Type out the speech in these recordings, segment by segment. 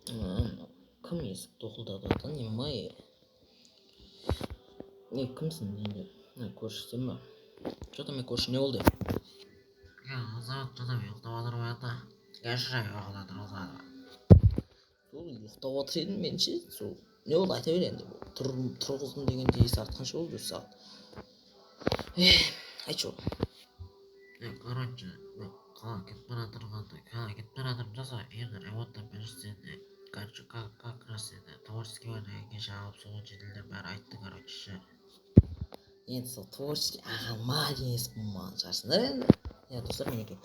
Кім есік тоқылдатып жатқан? Не май? Не, кімсің енді? Не, көршісің ба? Че там, көрші, не болды? Я, Азамат, что там, ұйықтап жатыр ма ата? Кешір, ұйқыда тұрғызады. Сол ұйықтап жатыр едім мен ше, сол не болды, айта бер енді. Тұрғыздым дегенде сағат қанша болды, сағат? Айтшы. Короче, қалаға кетіп бара жатырғанда, қалаға кетіп бара жатырмын да, сол үйімді ремонттап берші деді. Короче, как раз енді творческий бар деген кеше алып, соны жительдер бәрі айтты, короче, ше. Енді сол творческий ағама кеңес қылмаған шығарсыңдар енді. Иә, достар, мінекей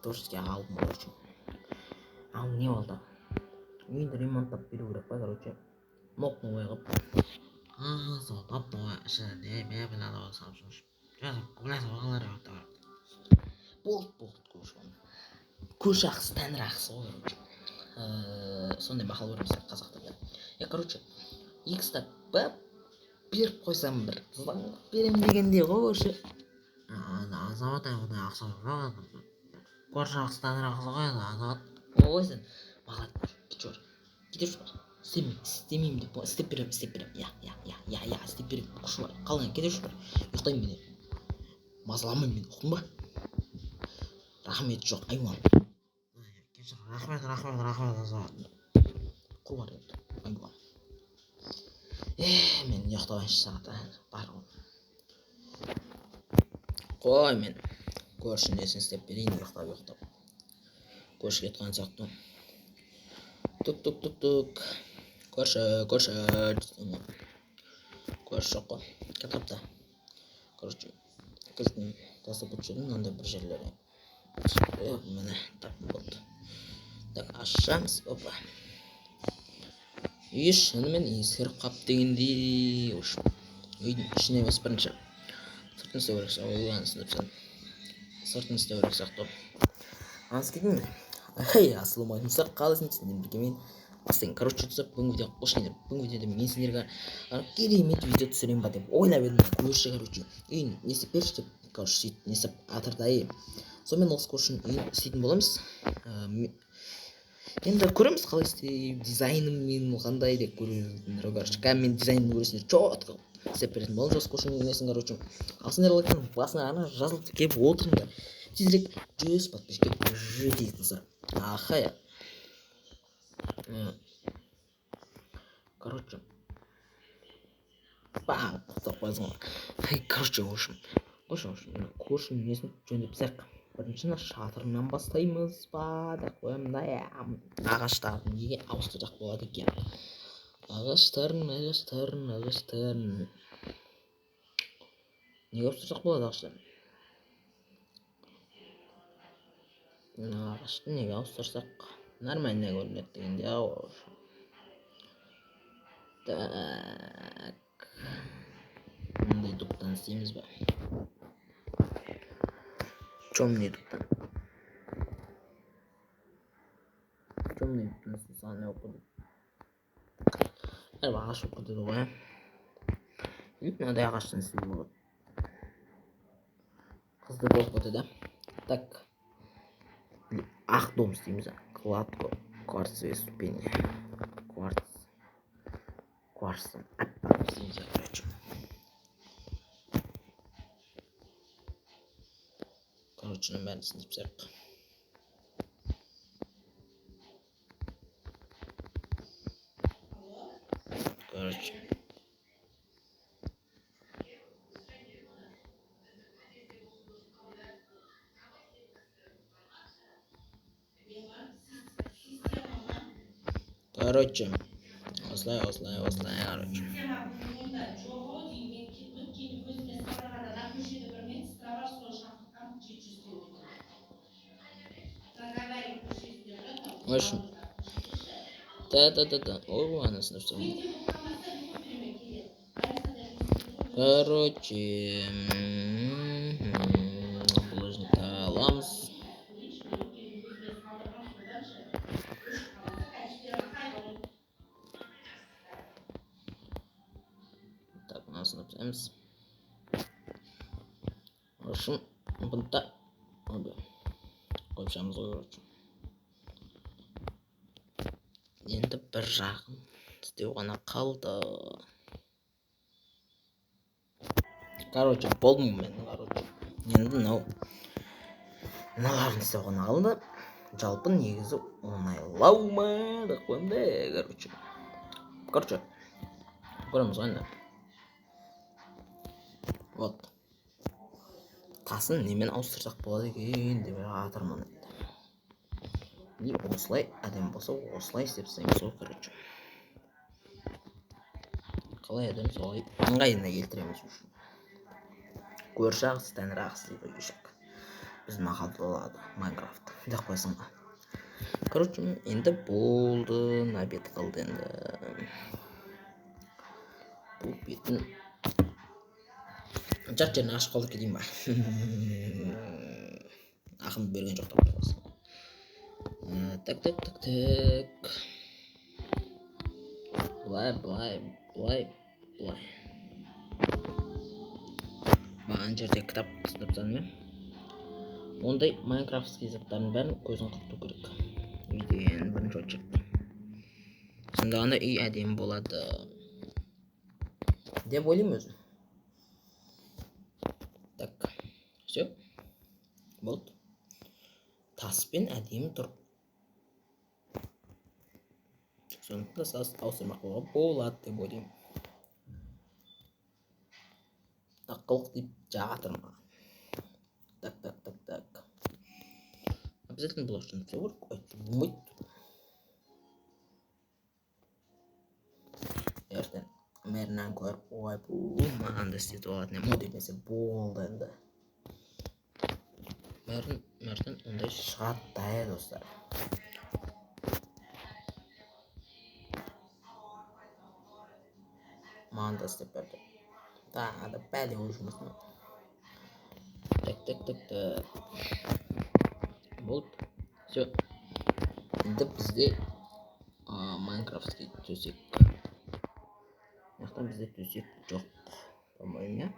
творческий аға алдым, короче. Ал не болды? Үйді ремонттап беру керек па, короче? Ноп новый қылып. Сол топ новый, ішіне не мебель алып алсам, білесің ғой, қалай ремонттау керек. Болды, болды, көрші. Көрші ақысы, тәңір ақысы ғой, короче. Сондай мақал бар бізде қазақтарда. Короче, екі стак ба беріп қойсам, бір заңғып беремін дегендей ғой, көрші. Азамат, ондай ақша жоқ. Көрші ақысы, тәңір ақысы ғой енді, Азамат. Ой, сен молодец, кетші бар. Кетші бар. Істемеймін, істемеймін деп, істеп беремін, істеп беремін. Я, я, я, я, я, істеп беремін. Күші бар. Қалай, кетші бар. Ұйықтаймын мен. Мазаламаймын мен, ұқтың ба? Рахмет жоқ, айуан. Кешір, рахмет, рахмет, рахмет, Азамат. Құр бар енді, айуан. Мен ұйықтап алайыншы сағат, бар ғой. Қой, мен көршінің несін істеп берейін, ұйықтап, ұйықтап. Көрші кеткен сияқты. Тук, тук, тук, тук. Көрші, көрші. Көрші жоқ қой. Кетіпті. Короче, кілтін тастап кетіп едім мынандай бір жерлерге. Міне, таптым, болды. Так, ашамыз, опа. Үй шынымен ескіріп қап дегендей, в общем. Үйдің ішіне емес, бірінші. Сыртын істеу керек сияқты, ой, анысын деп сен. Сыртын істеу керек сияқты. Анысы кетейін бе? Хей, ассалаумағалейкум, достар, қалайсың? Сендермен бірге мен Астен. Короче, достар, бүгінгі видеоға қош келдіңдер. Бүгінгі видеода мен сендерге керемет видео түсіремін ба деп ойлап едім. Көрші, короче, үйін не істеп берші деп, короче, сөйтіп не істеп жатыр да, ей. Сонымен осы көршінің үйін істейтін боламыз. Енді көреміз, қалай істеймін, дизайным мен қандай деп көресіңдер. Короче, кәдімгі мен дизайнымды көресіңдер, четко істеп беретін боламыз осы көршінің несін, короче. Ал сендер лайктан басына ана жазылып келіп отырыңдар. Тезірек 100 подписчикке жетейік, достар. Ахая. Короче. Бам, құттықтап қоясың ғой. Ай, короче, в общем. Короче, в общем, мына көршінің несін жөндеп тастайық. Бірінші мына шатырынан бастаймыз ба деп қоямын да, ағаштарын неге ауыстырсақ болады екен? Ағаштарын, ағаштарын, ағаштарын. Неге ауыстырсақ болады ағаштарын? Мына ағашты неге ауыстырсақ нормально көрінеді дегенде, ау. Так. Мындай дубтан істейміз ба? Темный дубтан. Темный дубтан істесек не болып кетеді? Әрбір ағаш болып кетеді ғой, ә? Или мынандай ағаштан істеуге болады. Қызды болып кетеді, ә? Так. Ақ дом істейміз, ә? Кладка, кварцевые ступени. Кварц. Кварцтан аппақ істейміз, ә, короче. Короче, мынаның бәрін сындырып тастайық. Короче. Короче, осылай, осылай, осылай, короче. В общем, да-да-да-да. Ой, она снова. Короче, булыжник аламыз. Так, мынасын тастаймыз. В общем, бұнда қойып шығамыз ғой, короче. Енді бір жағын істеу ғана қалды. Короче, болдым мен, короче. Енді мыналарын істеу ғана қалды. Жалпы негізі оңайлау ма деп қоямын да, короче. Короче, көреміз ғой енді. Вот. Тасын немен ауыстырсақ болады екен деп жатырмын енді. И осылай әдемі болса, осылай істеп тастаймыз ғой, короче. Қалай әдемі солай ыңғайына келтіреміз уже. Көрші ағысы, тәңір ағысы дейді ғой ешек. Біздің мақалда болады Майнкрафт деп қойсың ғой. Короче, енді болды, мына бет қалды енді. Бұл бетін жарты жерін ашып қалдырып кетейін ба? Ақын берген жоқ деп қойсың. Так, так, так, так. Былай, былай, былай, былай. Маған жерде кітап ұстап тастадым мен. Ондай майнкрафтский заттардың бәрін көзін құрту керек. Үйден бірінші очередь. Сонда ғана үй әдемі болады деп ойлаймын өзім. Так, все. Болды. Таспен әдемі тұр. Сондықтан да тас ауыстырмақ болуға болады деп ойлаймын. Ақылық деп жатыр маған. Так, так, так, так. Обязательно было что-нибудь всё керек. Ой, болмайды. Ертең мэрінен көріп, ой, бұл маған да істетіп алатын едім. О демесе болды енді. Мэрден ондай шығады да, достар. Маған да істеп берді. Тағы да бәле ой жұмысын. Так, так, так, так. Болды. Всё. Енді бізде, майнкрафтский төсек. Мына жақта бізде төсек жоқ, по-моему, иә?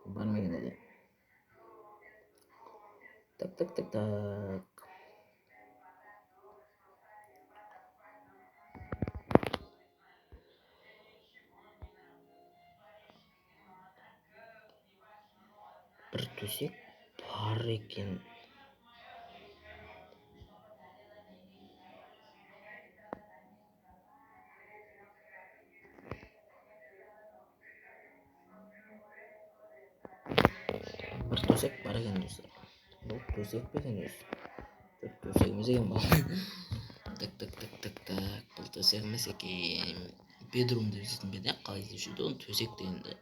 Бар ма екен әлі? Так, так, так, так. Бір төсек бар екен. Бір төсек бар екен, достар. Бұл төсек пе екен өзі? Жоқ, төсек емес екен бұл. Так, так, так, так, так. Бұл төсек емес екен. Бедрум деп іздейтін бе еді, қалай іздеуші еді оны? Төсек дегенді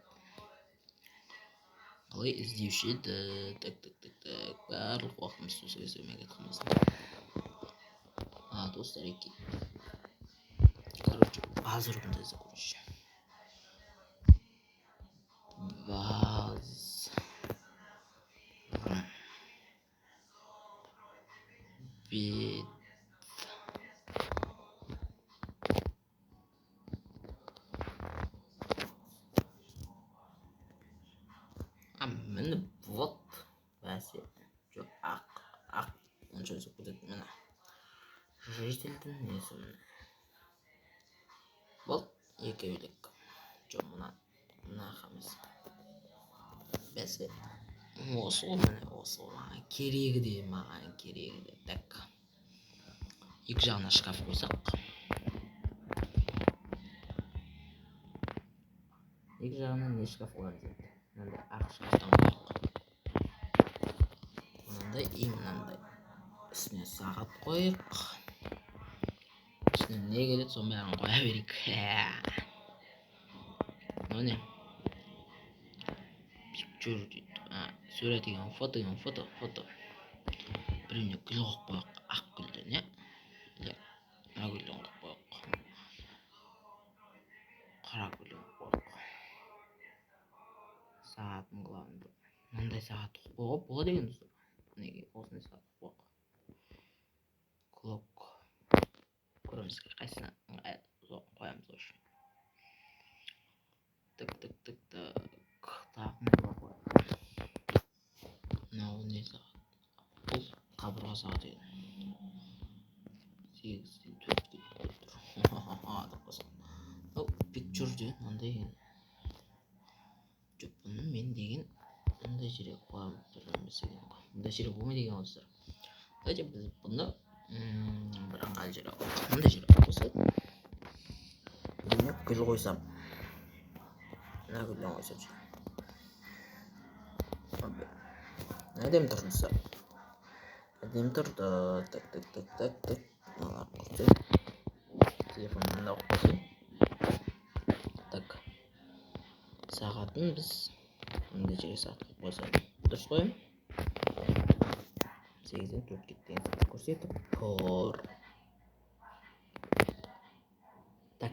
қалай іздеуші еді? Так, так, так, так. Барлық уақытымыз төсек іздеумен кетіп қалмасын. А, достар, екен. Короче, базарымды іздеп көрейінші. Баз. Бет. А, міне, вот. Бәсе. Жоқ, ақ, ақ. Онша үзіп кетеді, міне. Жительдің несі міне. Болды, екеулік. Жоқ, мына ақ емес. Бәсе. Осы ғой, міне, осы ғой. Маған керегі де, маған керегі де. Так. Екі жағына шкаф қойсақ. Екі жағына не шкаф қоямыз енді? Мынандай ақ шкафтан қояйық. Мынандай и мынандай. Үстіне сағат қойық. Үстіне не келеді, соның бәрін қоя берейік. Мынау не? Picture дейді. А, сурет деген, фото деген, фото, фото. Біреуіне гүл қойып қояйық, ақ гүлден, иә? Или мына гүлден қойып қояйық. Қара гүлден қойып қояйық. Сағатын главный. Мынандай сағат қойып қоюға болады екен, достар. Неге осындай сағат қойып қояйық? Клок. Көреміз, қайсысына ыңғайлы қоямыз вообще. Так, так, так, так. Тағы не бар ғой? Мынау не сағат? Бұл қабырға сағаты екен. 8-ден 4 кетіп тұр. Деп қойсам. Мынау picture деген мынандай. Жоқ, бұны мен деген мындай жерге қоямын емес екен ғой. Мындай жерге болмайды екен ғой, достар. Давайте біз бұны бір ыңғайлы жерге қояйық. Мындай жерге қойсақ. Міне гүл қойсам. Мына гүлден қойсам ше. Әдемі тұр, достар. Әдемі тұрды. Так, так, так, так, так. Мыналарды қойсам. Телефонды мында қойып қойсам. Так. Сағатын біз мындай жерге сағат қойып қойсам. Дұрыс қоямын. 8-ден 4 кетті деген сағат көрсетіп тұр. Так,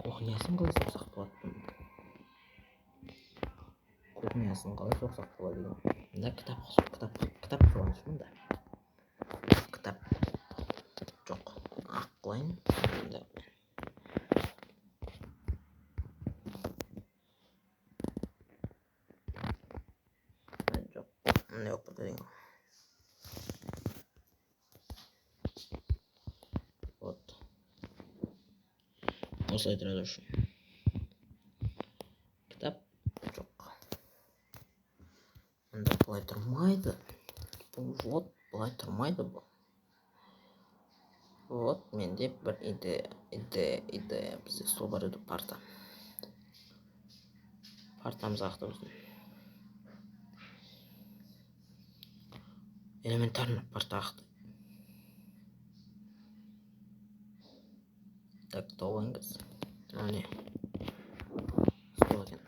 кухнясын қалай соқсақ болады бұның? Кухнясын қалай соқсақ болады екен? Мында кітап, кітап, кітап қойғаншы мында. Кітап жоқ. Ақ қылайын. Мында. Жоқ. Мындай болып кетеді екен. Вот. Осылай тұрады үшін. Кітап жоқ. Мында былай тұрмайды. Бұл вот былай тұрмайды бұл. Вот менде бір идея, идея, идея. Бізде стол бар еді, парта. Партамыз ақты біздің. Элементарно парта ақты. Так, тауып алайын. Мынау не? Стол екен.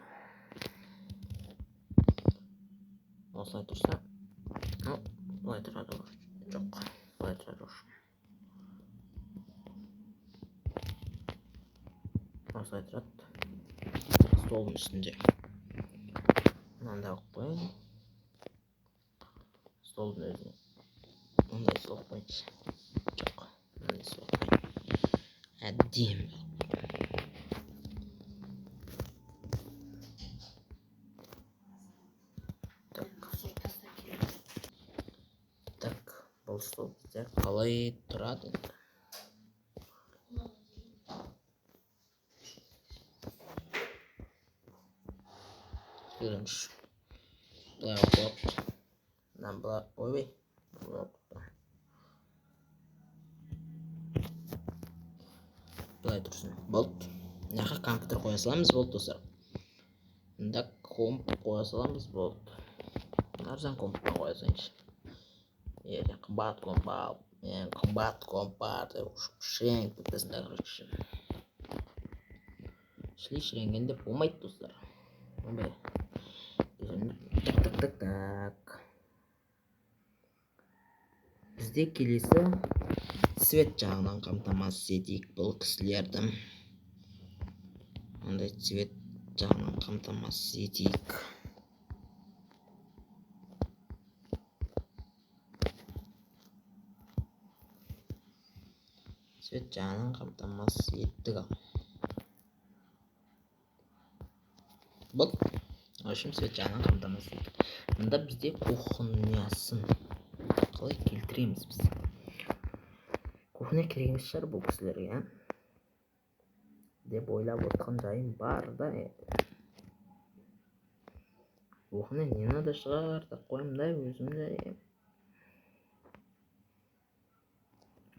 Осылай тұрса, ну, былай тұрады ғой. Жоқ, былай тұрады ғой. Осылай тұрады. Столдың үстінде. Мынандай қойып қояйын. Столдың өзіне. Мындай стол қояйыншы. Жоқ, мынандай стол қояйын. Әдемі. Так. Так, бұл стол бізде қалай тұрады енді? Бірінші. Былай қойып. Мынаны былай, ойбай. Былай қойып. Былай тұрсын. Болды. Мына жаққа компьютер қоя саламыз, болды, достар. Мында комп қоя саламыз, болды. Арзан комптан қоя салайыншы. Е, қымбат комп алып, мен қымбат комп бар деп шіреніп кетесің да, короче. Шіли шіренгенде болмайды, достар. Ойбай. Так, так, так, так. Бізде келесі цвет жағынан қамтамасыз етейік бұл кісілерді. Мындай цвет жағынан қамтамасыз етейік. Цвет жағынан қамтамасыз еттік ал. Болды. В общем, цвет жағынан қамтамасыз еттік. Мында бізде кухнясын қалай келтіреміз біз? Кухня керек емес шығар бұл кісілерге, ә? Деп ойлап отқан жайым бар да. Кухня не надо шығар деп қоямын да өзім де.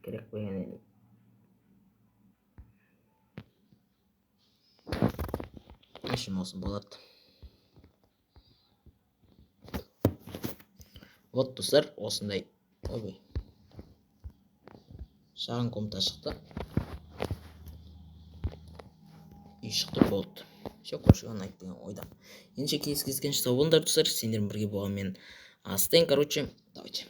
Керек пе екен енді? В общем, осы болады. Вот, достар, осындай. Ойбай. Шағын комната шықты. Үй шықты, болды. Все, көршіге ұнайды деген ойдамын. Ендеше келесі кездескенше сау болыңдар, достар. Сендермен бірге болған мен Астен, короче. Давайте.